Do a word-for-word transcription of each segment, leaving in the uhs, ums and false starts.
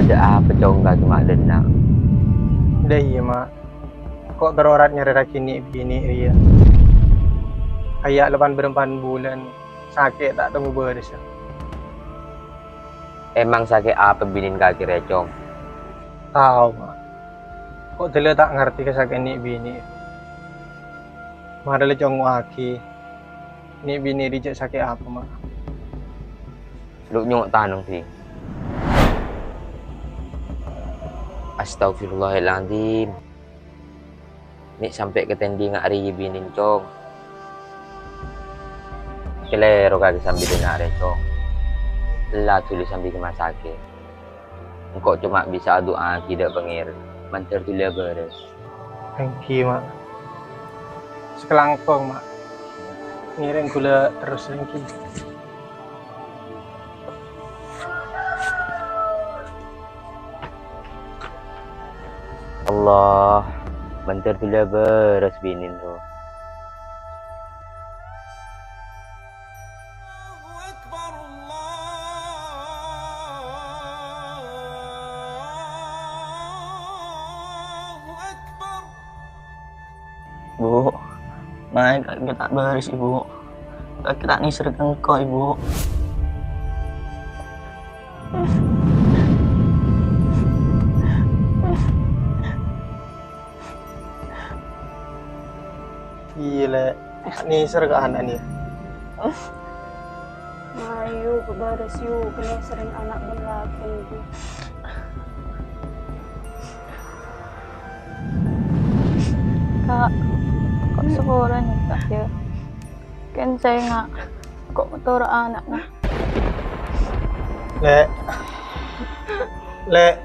Bâḍâ apa, Cong, kakè ma' ḍenna'? Ḍâ iyâ, Ma'. Ko' terro rat nyarèraghi nè'-binè' rèya. Kaya' lapan bârâmpan bulân, sakè' ta' temmo bârâssa. Emang sakè' apa binèn kakè rè, Cong? Tao, Ma'. Ko' ḍâlla ta' ngartè ka sakè'na nè'-binè'. Mara la congo'aghi, nè'-binè' rèya jhâ' sakè' apa, Ma'. Lu nyo' tanong, Ding. Astagfirullahaladzim. Mè' sampè' ka tèndhing arèya binèn, Cong. Kalèro kakè sambi ḍenna' rè, Cong. Ella dhuli sambi ka ma' sakè'. Engko' coma bisa adu'aaghi ḍâ' Pangèran, mandhâr dhuli abârâs. Èngghi, Ma'. Sakalangkong, Ma'. Ngèrèng ghulâ terros èngghi. Allah, mandhâr dhuli abârâs binèn, ro. Allahu Akbar, Allahu Akbar. Bu, mayu kakè ta' bârâs, Ibu. Kakè ta' nèser ka engko', Ibu. Iyâ, Lè'. Nèser ka ana' nè. Mayu, pabârâs, yu, kènè' sareng ana' bân lakèna, yu. Ka', ko' saporana, Ka', yâ. Kèng saènga', ko' matoro' ana'na. Lè'. Lè'.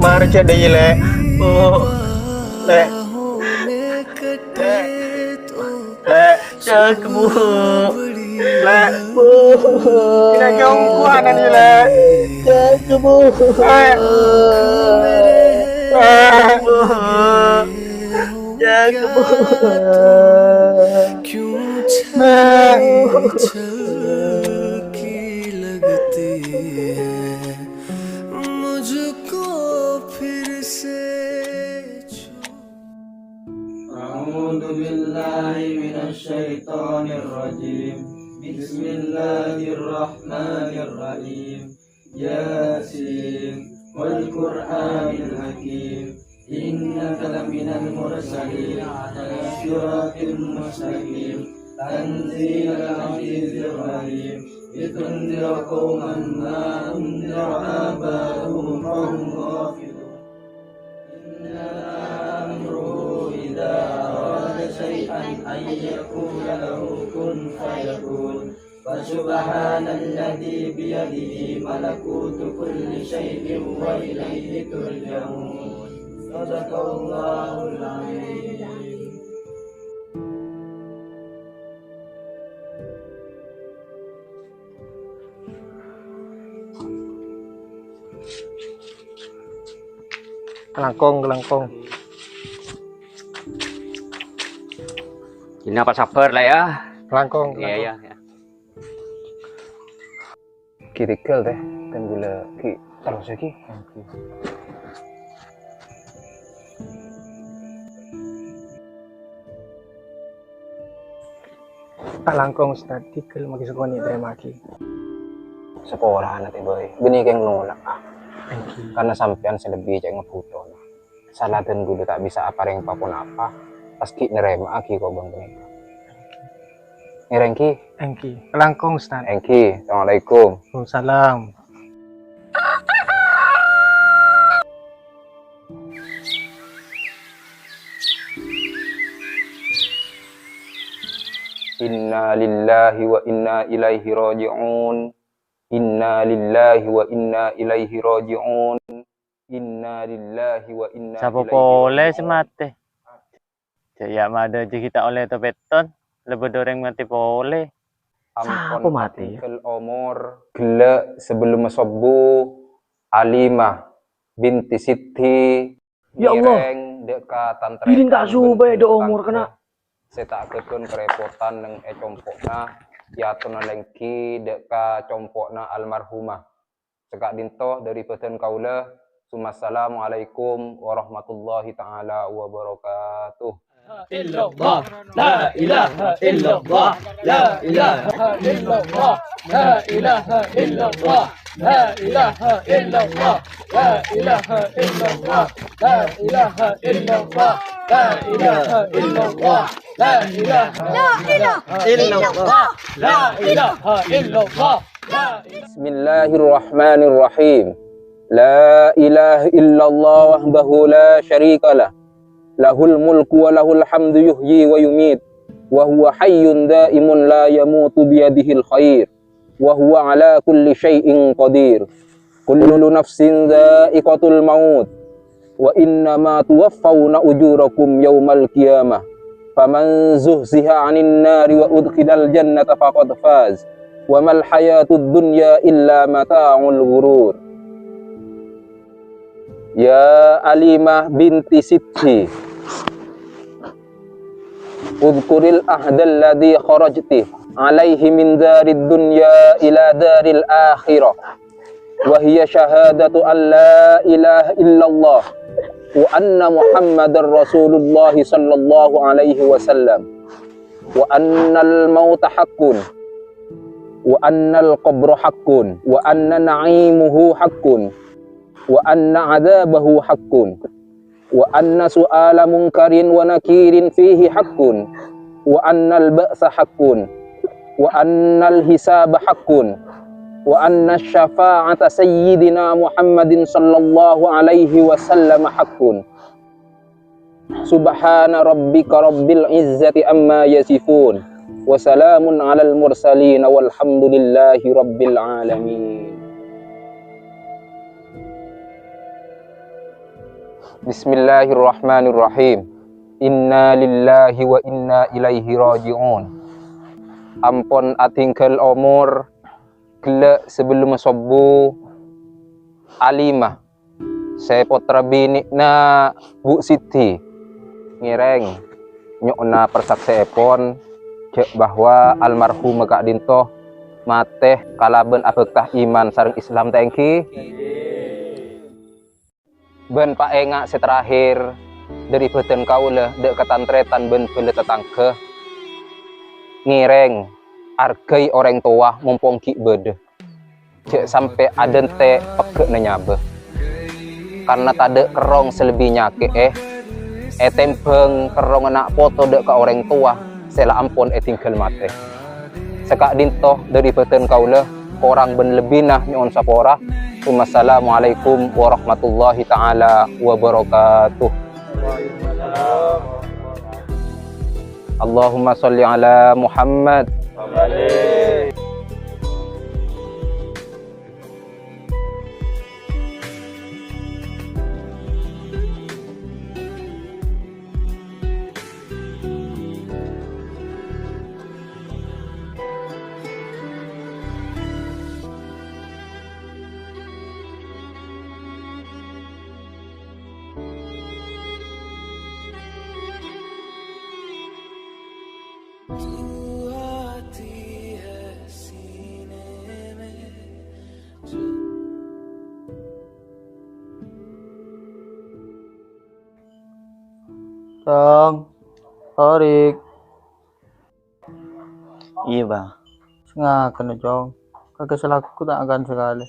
Mara cè' ḍâiyâ, Lè'. Bu. Lè'. Lè'. Lè'. Jâgâ, Bu. Lè'. Bu. Ina jong kuanan, Lè'. Jâgâ, Bu. Lè'. Lè'. Bu. Jâgâ, Bu. أعوذ بالله من الشيطان الرجيم. بسم الله الرحمن الرحيم. ياسين والقرآن الحكيم. إنك لمن المرسلين على صراط مستقيم. تنزيل العزيز الرحيم. لتنذر قوما ما أنذر آباؤهم فهم غافلون. إنما أمره إذا أراد شيئا أن يقول له كن فيكون. فسبحان الذي بيده ملكوت كل شيء وإليه ترجعون. صدق الله العظيم. Kalangkong, kalangkong. Ina pas sabbhâr, Lè', yâ. Kalangkong, iyâ, kalangkong. Iyâ, iyâ. Ghi' tèghâl, Tè. Kan ghulâ ghi' terros, yâ, ghi'. Kalangkong, Ustad. Tèghâl maghi sakonè' tarèmaghi. Saporana, Tè, bhâi. Bânnè kèng nolak, ah. Èngghi. Karna sampèyan sè lebbi cè' ngabhuto. Saladhân ghulâ ta' bisa aparèng pa-ponapa, pas ghi' narèma'aghi kobâng panèka. Ngèrèng, ghi? Èngghi. Kalangkong, Ustad. Èngghi. Assalamualaikum. Waalaikumsalam. Inna lillahi wa inna ilaihi raji'un. Inna lillahi wa inna ilaihi raji'un. Inna lillahi wa inna ilaihi raji'un. Sapa polè sè matè? Jâ' yâ' maḍâ jâ' ghi' ta' ollè to-petton, la bâḍâ orèng matè polè. Sapa matè, yâ? Ampon atinggal omor ghellâ' sabellunna sobbhu, Alimah binti Siddi. Ya Allah. Ngèrèng ḍâ' ka tantrètan. Bilin ta' sobhâ bân ḍâ' omor, kana'. Sè ta' ghâdhun karèpotan neng è compo'na, yâ tona lèngghi ḍâ' ka compo'na almarhumah. Saka'dhinto dhâri bhâdhân kaulâ, tsummassalamualaikum warahmatullahi ta'ala wabarakatuh. Illallah, la ilaha illallah, la ilaha illallah, la ilaha illallah, la ilaha illallah, la ilaha illallah, la ilaha illallah, la ilaha illallah, la ilaha illallah, la ilaha illallah. Bismillahirrahmanirrahim. La ilaha illallah wahdahu la syarika lah. Lahul mulku wa lahul hamdu yuhyi wa yumit. Wa huwa hayyun daimun la yamutu biyadihil khair. Wa huwa ala kulli syai'in qadir. Kullu nafsin dha'iqatul maut. Wa innama tuwaffawna ujurakum yaumal qiyamah. Faman zuhziha 'anin nari wa udkhilal jannata faqad faz. Wa mal hayatud dunya illa mata'ul ghurur. Ya Alimah binti Siddi, udhkuril ahdalladzi kharajti 'alaihi min darid dunya ila daril akhirah. Wa hiya syahadatu an la ilaha illallah wa anna Muhammadar Rasulullah sallallahu alaihi wasallam. Wa annal mauta haqqun. Wa annal qabra haqqun. Wa anna na'imahu haqqun. Wa anna adzabahu haqqun. Wa anna su'ala munkarin wa nakirin fihi haqqun, wa annal ba'tsa haqqun, wa annal hisaba haqqun, wa anna syafa'ata sayyidina Muhammadin sallallahu alaihi wasallam haqqun. Subhana rabbika rabbil izzati amma yasifun, wa salamun alal mursalin, walhamdulillahi rabbil alamin. Bismillahirrahmanirrahim. Inna lillahi wa inna ilaihi raji'un. Ampon atinggal omor, ghellâ' sabellumma sobbhu, Alimah, sè pottra binè'na Bu Siddi, ngèrèng nyo'ona persaksèèpon jhâ' bahwa almarhumma ka'dhinto matè kalabân abhâkta iman sareng Islam, ta' èngghi? Bân paènga' sè terakhir dhâri bhâdhân kaulâ dhâ' ka tan-tarètan bân bhâlâ tatangghâ, ngèrèng arghâi orèng towa mompong ghi' bâdâ. Jhâ' sampè' adhânte' pegghâ'na nyabâ. Karna tadâ' kerrong sè lebbi nyakè'è ètèmbhâng kerrongnga na' poto dhâ' ka orèng towa sè la ampon ètinggal matè. Saka'dhinto dhâri bhâdhân kaulâ, korang bân lebbina nyo'on sapora. Wassalamualaikum warahmatullahi ta'ala wabarakatuh. Allahumma sholli ala Muhammad. Cong, Torik. Iyâ, Bâ. Sè ngakan, Cong. Kakè sè lagghu ta' ngakan sakalè.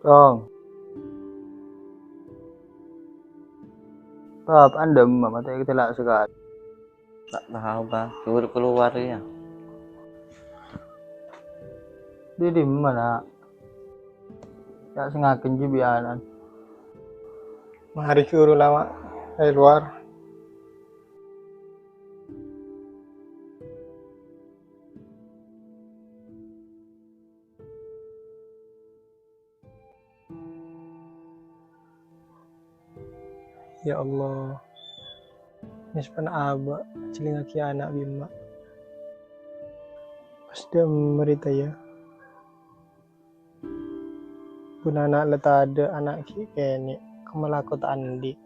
Cong. Bâ, bâ'na dhimma matè ghellâ' sakalè. Ta' tao, Bâ. Dur kalowar, yâ. Dâri dimma, Na'? Ta' sè ngakan jiyâ bi' ana'na. Marè ghuru lama è lowar. Ya Allah, nyèspana abâ', ajhâlingngaghi ana' bi' emma'. Pas dhâ' emma' rèya, ya. Bân ana' la tadhâ', ana' ghi' kènè', kamma lako ta' andi'.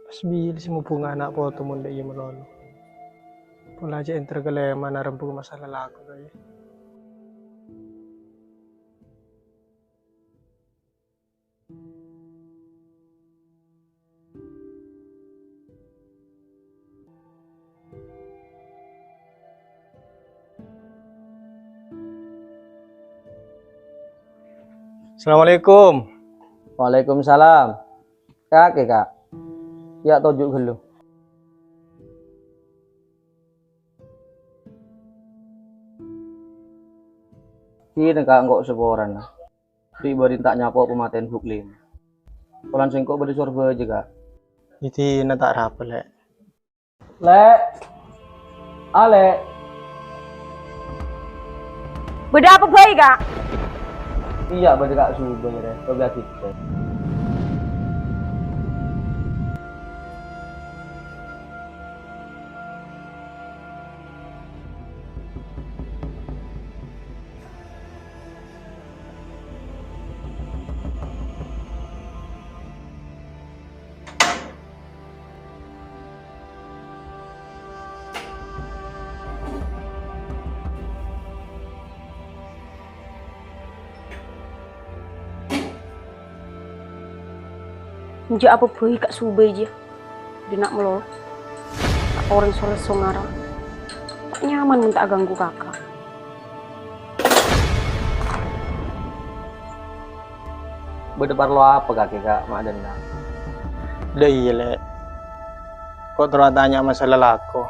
Pas bilâ sè mabhunga ana' poto mon dhâ' iyâ malolo. Pola jhâ' entar kalèman arembhâk masalah lako, ya. Assalamualaikum. Waalaikumsalam. Kakè, Kak. Ya, toju' ghâllu. Dinah, Kak, engko' saporana. Ri' bâri' ta' nyapo' pamatè'an Buk Lèma. Polana sèngko' bâdâ sor bâjâ, Kak. Iyâ dinah ta' arapa, Lè'. Lè'. A, Lè'. Bâdâ apa bhâi, Kak? Iyâ, bâdâ Kak Subay, rè. Coba kita. Enjâ' apa bhâi Kak Subay jiyâ. Dinah malolo. Ta' orèng solè songara. Ta' nyaman mon ta' aghânggu kaka'. Bâdâ parlo apa kakè, Kak, ma' dâ' enna'? Dâ' iyâ, Lè'. Ko' terro atanya masalah lako.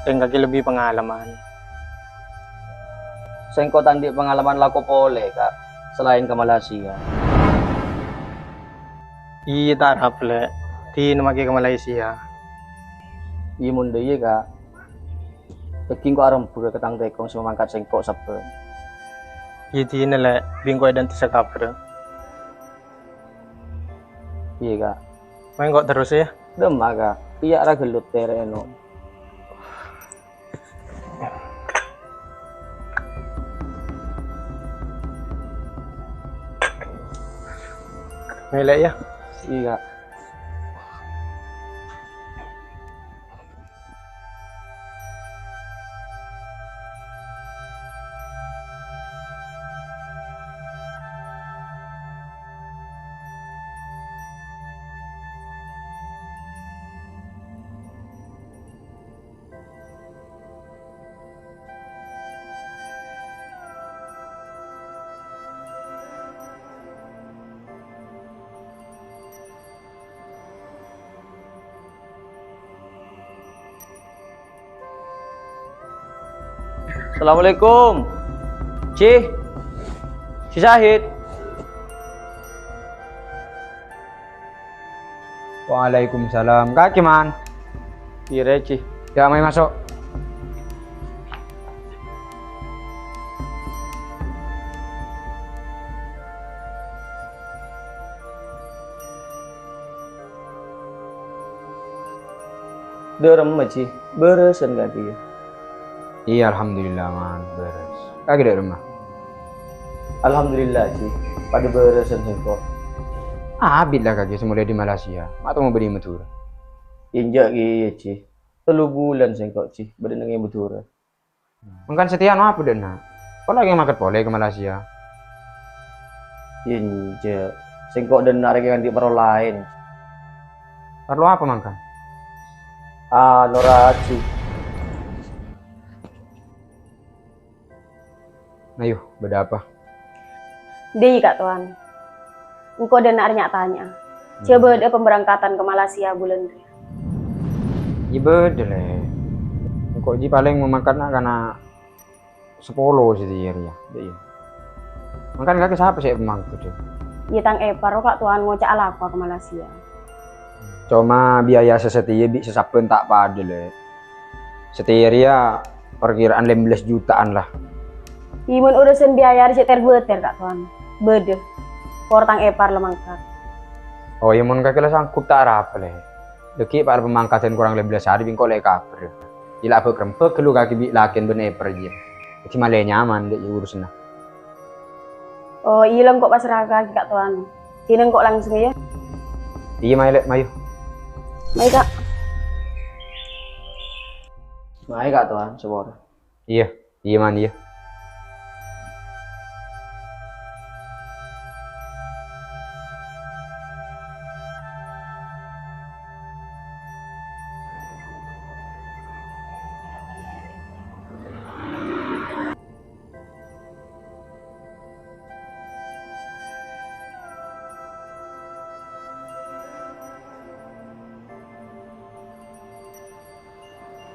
Rèng kakè lebbi pangalaman. Sèngko' ta' andi' pangalaman lako polè, Kak, salaèn ka Malaysia. Iyâ, ta' arapa, Lè'. Dinah makè ka Malaysia. Iyâ, mon dâ' iyâ, Kak. Dâgghi' engko' arembhâk ka tang tèkong sè mamangkat sèngko' sabbhân. Iyâ dinah, Lè', bi' engko' èdântè sakabhâr. Iyâ, Kak. Mayu engko' terros, yâ. Dâ'emma, Kak. Iyâ, ra ghâllu tèrè'è, no. Mayu, Lè', yâ. Iyâ, Kak. Assalamualaikum. Ci. Ci Sahid. Waalaikumsalam. Kakè, Man. Iyâ, Ci. Yâ, mayu maso'. Dâ'remma, Ci? Bârâsân kakè, yâ? Iyâ, alhamdulillah, Man, bârâs. Kakè dâ'remma? Alhamdulillah, Ci. Padâ bârâsân sèngko'. Abit la kakè sè molè dâri Malaysia. Ma' tomo bâdâ è Madhurâ. Enjâ' kèya, Ci. Tello bulân sèngko', Ci, bâdâ neng è Madhurâ. Mangkana satèya anu apa dâ' enna'? Pola kèng mangkat polè ka Malaysia. Iyâ, enjâ'. Sèngko' dâ' enna' rèya kèng andi' parlo laèn. Parlo apa mangkana? Anu, Raji. Ayo, bâdâ apa? Dâi, Ka' Towan. Engko' dâ' enna' rè nya'-tanya'a. Jhâ' bâdâ pemberangkatan ka Malaysia bulân rèya. Iyâ bâdâ, Lè'. Engko' jiyâ palèng mamangkat na'-kana' sapolo satèya rèya. Dâ' iyâ. Mangkana kakè sapa sè mamangkat, Lè'? Iyâ, tang èpar, Ka' Towan, ngoca'a lako ka Malaysia. Coma biaya sè satèya bi' sè sabbhân ta' padâ, Lè'. Satèya rèya parkiraan lèma bellâs juta'an, la. Iyâ, mon urusan biaya rèya jhâ' ter-bâter, Ka' Towan. Bâdâ. Por tang èpar la mangkat. Oh, iyâ, mon kakè la sanggup ta' arapa, Lè'. Dhâggi' pa' la pamangkadhân korang lèbâs arè bi' engko' lè' kabhâr. Iyâ la abâk-rembâk ghâllu kakè bi' lakèn bân Eper, iyâ. Dhâddhi malè nyaman, Lè', iyâ, urusanna. Oh, iyâ la engko' pasra'aghi ka Kak Towan. Dinah engko' langsung, yâ. Iyâ, mayu, Lè', mayu. Mayu, Kak. Mayu, Kak Towan, sapora. Iyâ, iyâ, Man, iyâ.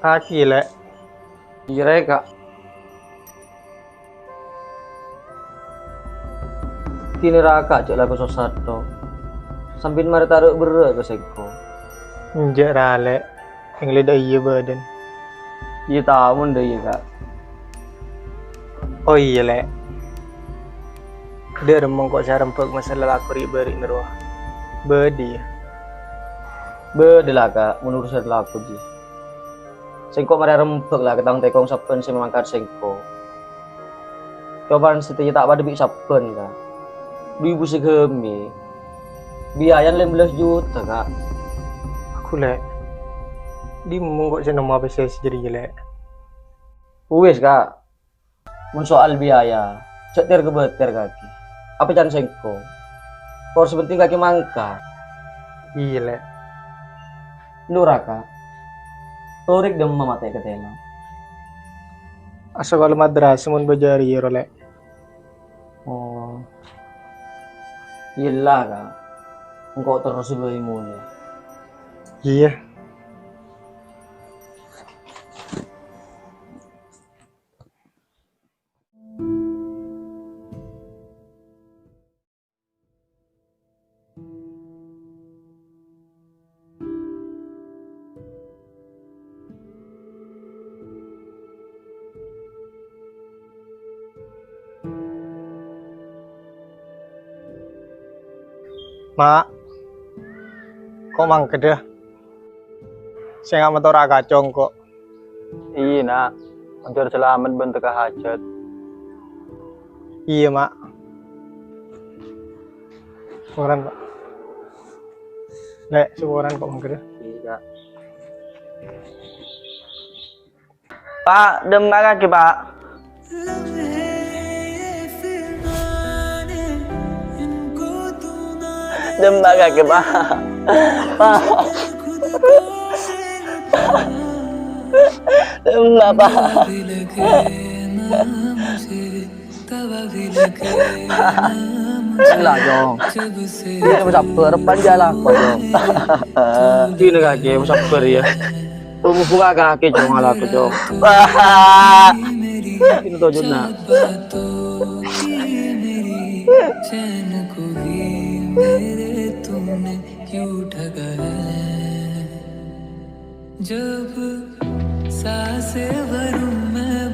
Kakè, Lè'. Iyâ, Rè, Kak. Dinah ra, Kak, jhâ' lako sossa tok. Sampèyan marè ta' rè'-berrâ' ka sèngko'. Enjâ' ra, Lè'. Èngghi dâ' iyâ bâdân. Iyâ, tao mon dâ' iyâ, Kak. Oh iyâ, Lè'. Dâ' remma engko' sè arembhâk masalah lako ri'-bâri'na rowa. Bâdâ, yâ? Bâdâ la, Kak, mon urusan lako, jiyâ. Sèngko' marè arembhâk la ka tang tèkong sabbhân sè mamangkat sèngko'. Cobhân sadhâjâ ta' padâ bi' sabbhân, Kak. Du ibu sè ghâmè. Biayana lèma bellâs juta, Kak. Aku, Lè'. Dimma engko' sè nemmo pèssè sajârèya, Lè'? Wis, Kak. Mon soal biaya, jhâ' ter-kabâter kakè. Apa can sèngko'? Pokok sè pentèng kakè mangkat. Iyâ, Lè'. Lora, Kak. Torè dimma matè katèla. Asakola madrasah mon bâjâ arèya, ro, Lè'. Oh. Iyâ la, Kak. Engko' terros bhâi molè. Iyâ. Ma', ko' mangkadhâ? Sènga' matora' ka cong, ko'. Iyâ, Na'. Mandhâr salamet bân tekka hajhât. Iyâ, Ma'. Saporana, Pa'. Lè', saporana ko' mangkadhâ. Iyâ, Kak. Pa', dimma kakè, Pa'. Dimma kakè, Pa'. Pa'. Dimma, Pa'. Ella, Cong. Iyâ, masabbhâr, panjâ lako, Cong. Dinah kakè, masabbhâr, yâ. Hubungan kakè, Cong, alako, Cong. Wah. Itu tojuna. जब सांसें भरूं मैं